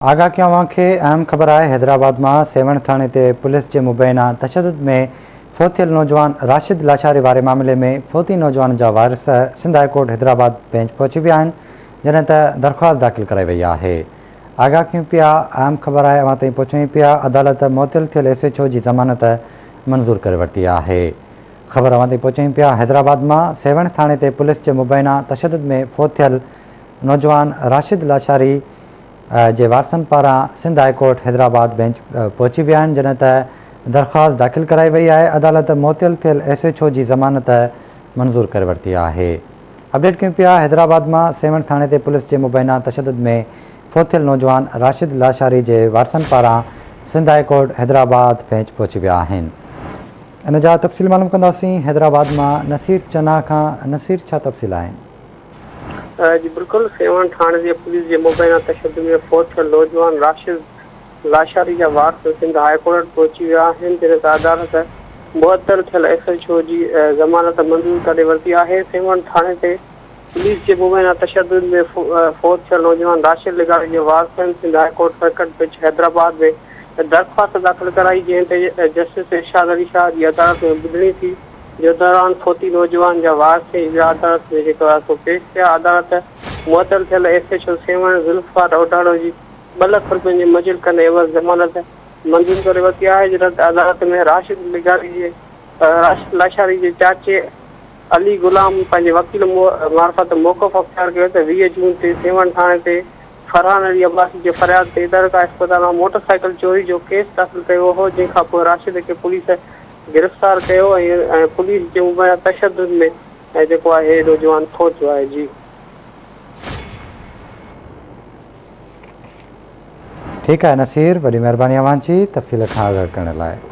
آگاهه ڪيون اوهان کي اهم خبر آهي حيدرآباد مان سيوهڻ ٿاڻي تي پوليس جي مبينا تشدد ۾ فوت ٿيل نوجوان راشد لاشاري واري معاملي ۾ فوتي نوجوان جا وارث Sindh high court Hyderabad bench پهچي ويا آهن جڏهن ته درخواست داخل ڪرائي وئي آهي آگاهه ڪيون پيا اهم خبر آهي اوهان تائين پهچون پيا عدالت معطل ٿيل ايس ايڇ او جي ضمانت منظور ڪري ورتي آهي خبر اوهان تائين پهچون پيا حيدرآباد مان سيوهڻ ٿاڻي تي پوليس جي مبينا تشدد ۾ فوت ٿيل نوجوان راشد لاشاري جي وارثن پاران Sindh high court Hyderabad bench پهچي ويا آهن جڏهن ته درخواست داخل ڪرائي وئي آهي عدالت معطل ٿيل ايس ايڇ او جي ضمانت منظور ڪري ورتي آهي اپڊيٽ ڪيون پيا حيدرآباد مان سيوهڻ ٿاڻي تي پوليس جي مبينا تشدد ۾ فوت ٿيل نوجوان راشد لاشاري جي وارثن پاران Sindh high court Hyderabad bench پهچي ويا آهن ان جا تفصيل معلوم ڪنداسين حيدرآباد مان نصير چنا کان نصير ڇا تفصيل آهن. جي بلڪل سيوهڻ ٿاڻي جي پوليس جي مبينا تشدد ۾ فوت ٿيل نوجوان راشد لاشاري جا وارث سنڌ هاء ڪورٽ پهچي ويا آهن جڏهن ته عدالت معطل ٿيل ايس ايڇ او جي ضمانت منظور ڪري ورتي آهي سيوهڻ ٿاڻي تي پوليس جي مبينا تشدد ۾ فوت ٿيل نوجوان راشد لغاري جي وارثن Sindh high court circuit bench Hyderabad ۾ درخواست داخل ڪرائي جنهن تي جسٽس ارشاد علي شاهه جي عدالت ۾ ٻڌڻي ٿي جو دوران فوتي نوجوان جا وارث ۽ ٻيا عدالت ۾ جيڪو آهي سو پيش ٿيا، عدالت معطل ٿيل S H O Sehwan Zulfiqar Odharo جي ٻه لک رپين جي مچلڪن عيوض ضمانت منظور ڪري ورتي آهي، جڏهن ته عدالت ۾ راشد لغاري جي راشد لاشاري جي چاچي علي غلام پنهنجي وڪيل معرفت موقف اختيار ڪيو ته 20 جون تي سيوهڻ ٿاڻي تي فرحان علي عباسي جي فرياد تي ادارڪا اسپتال مان موٽر سائيڪل چوري جو ڪيس داخل ڪيو هو، جنهن کانپوء راشد کي پوليس گرفتار ڪيو ۽ پوليس جي مبينا تشدد ۾ جيڪو آهي نوجوان فوت ٿيو آهي جي. ٺيڪ آهي نصير وڏي مهرباني اوهان جي تفصيل کان آگاهه ڪرڻ لاء.